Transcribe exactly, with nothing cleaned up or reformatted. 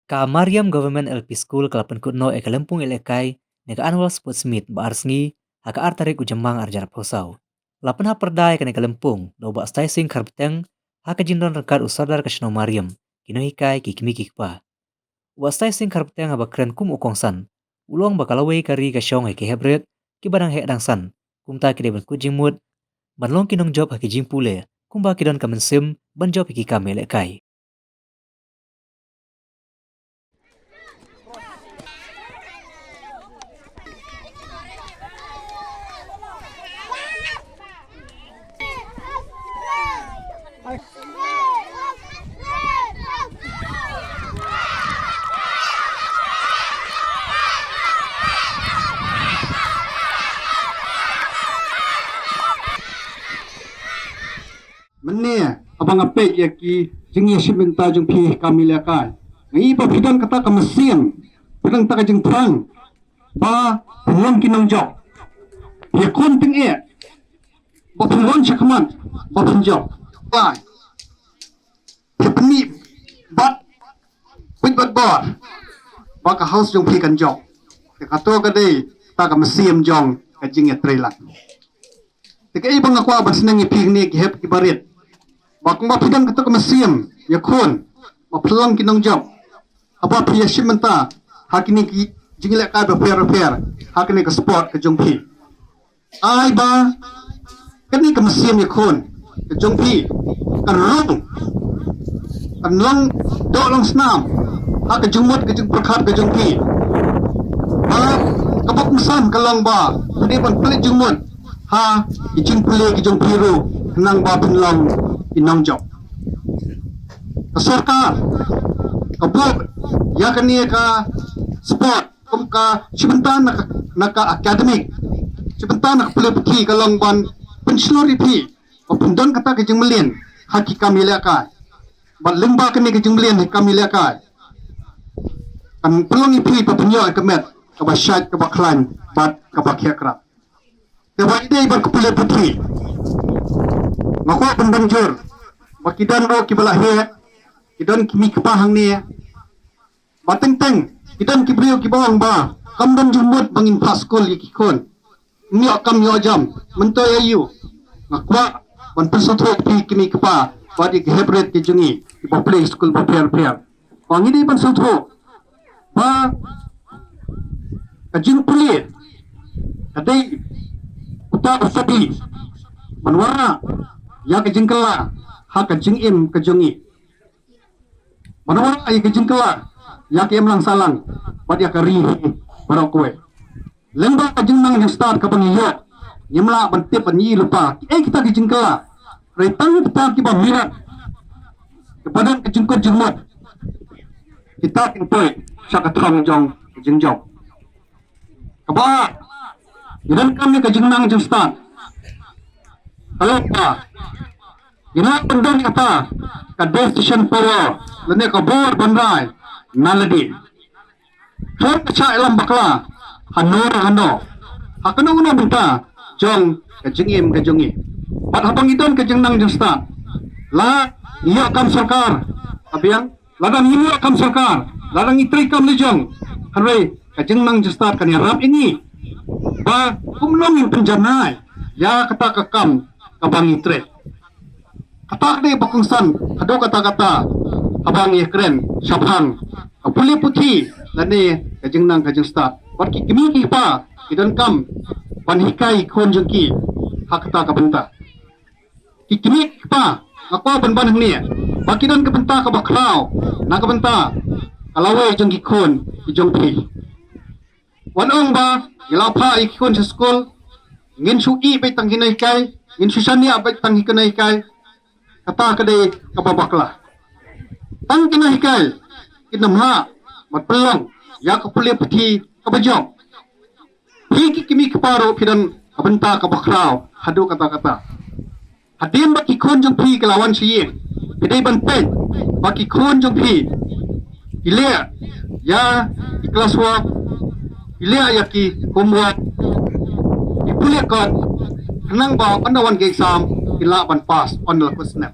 Ka Mariam Government L P School ka la pynkut noh ïa ka lympung ïalehkai ne ka Annual Sports Meet ba ar sngi ha ka ar tarik u Jymmang arhajar arphew saw. La pynhap pyrda ïa kane ka lympung da u Bah Stai Singh Kharbteng ha ka jingdon ryngkat u Sordar ka shnong Mariam, ki nonghikai, ki kmie ki kpa. U Bah Stai Singh Kharbteng haba kren kum u kongsan, u la ong ba ka lawei ka ri ka shong ha ki hep rit kiba dang heh dang san, kumta ki dei ban kut jingmut ban long ki nongjop ha ki jingpule kumba ki don ka mynsiem ban jop ha ki kam ïalehkai. Mynne haba nga peit ïa ki jingïashim bynta jong phi ha ki kam ïalehkai, nga i ba phi don kata ka mynsiem, phi don kata ka jingthrang ba phin long ki nongjop. Phi ïakhun tyngeh ba phin wan shakhmat ba phin jop. Phi pynmih bad pynbit bad bor ba ka haus jong phi kan jop. Te kato ka dei kata ka mynsiem jong ka jingïatreilang. Te kaei ba nga kwah ban sneng ïa phi hangne ki hep kiba rit, ba kumba phi don kata ka mynsiem ïakhun ba phin long ki nongjop, haba phi ïashim bynta ha kine ki jingïalehkai bapher bapher ha kane ka sport ka jong phi, ai ba kane ka mynsiem ïakhun ka jong phi kan rung, kan long doh long snam ha ka jingmut ka jingpyrkhat ka jong phi. Ba kaba kongsan ka long ba phi dei ban pynleit jingmut ha ki jingpule ki jong phi ruh khnang ba phin long ki nongjop. Ka sorkar ka buh ïa kane ka sport kum ka shi bynta na ka, na ka academic, shi bynta na ka pule puthi, ka long ban pynshlur ïa phi ba phin don kata ka jingmlien ha ki kam ïalehkai. Bad lyngba kane ka jingmlien ha ki kam ïalehkai kan pynlong ïa phi ba phin ïoh ïa ka met kaba shait, kaba khlaiñ bad kaba khia krap. Te ba ïadei bad ka pule puthi, nga kwah ban ban jur ba ki don ruh kiba la heh, ki don ki kmie ki kpa hangne. Ba teng teng ki don ki briew kiba ong ba kam don jingmut ba ngin phah skul ïa ki khun. Ym ïoh kam ïoh jam, mynta ïa u. Nga kwah ban pynsngewthuh ïa phi ki kmie ki kpa bad ïa ki hep rit ki jong ngi kiba pule skul bapher bapher. Ba ngi dei ban sngewthuh ba ka jingpule ka dei uta u sadi ban wanrah ïa ka jingkylla ha ka jingim ka jong ngi. Ban wanrah ïa ka jingkylla ïa ka imlang sahlang bad ïa ka ri hi baroh kawei. Lyngba ka jingnang jingstad kaba ngi ïoh, ngim lah ban tip ban ïohi lypa kiei kita ki jingkylla. Hynrei tang kita kiba mihrap, kiba don ka jingkut jingmut, kita kin poi sha ka thong jong ka jingjop. Kaba ar, ngi donkam ïa ka jingnang jingstad. Ka long ba ngi lah ban don kata ka decision power lane ka bor ban rai na lade. Khlem ka shah ïalam bakla hano hano ha kano kano bynta jong ka jingim ka jong ngi. Bad haba ngi don ka jingnang jingstad, la ngi ïoh kam sorkar, ka biang, lada ngim ïoh kam sorkar, lada ngi trei kam la jong, hynrei ka jingnang jingstad kan ïarap ïa ngi ba kumno ngin pynjanai ïa kata ka kam kaba ngi trei. Kata ka dei ba kongsan haduh katta katta haba ngi ïakren shaphang ka pule puthi lane ka jingnang ka jingstad. Bad ki kmie ki kpa ki donkam ban hikai ïa ki khun jong ki ha kata ka bynta. Ki kmie ki kpa, nga kwah ban ban hangne ba ki don ka bynta kaba khraw na ka bynta ka lawei jong ki khun ki jong phi. Wat ong ba ngi la phah ïa ki khun sha skul, ngin shu ïeh beit tang ki nonghikai, ngin shu shaniah beit tang ki nonghikai. Kata ka dei kaba bakla. Tang ki nonghikai kin ym lah ban pynlong ïa ka pule puthi kaba jop. Phi ki kmie ki kpa ruh phi don ka bynta kaba khraw haduh katta katta. Hadien ba ki khun jong phi ki la wan sha ïing, phi dei ban peit ba ki khun jong phi ki leh ïa ki class work, ki leh ïa ki homework, ki pule kot, khnang ba ynda wan ka exam ki lah ban pass ynda la kut snem.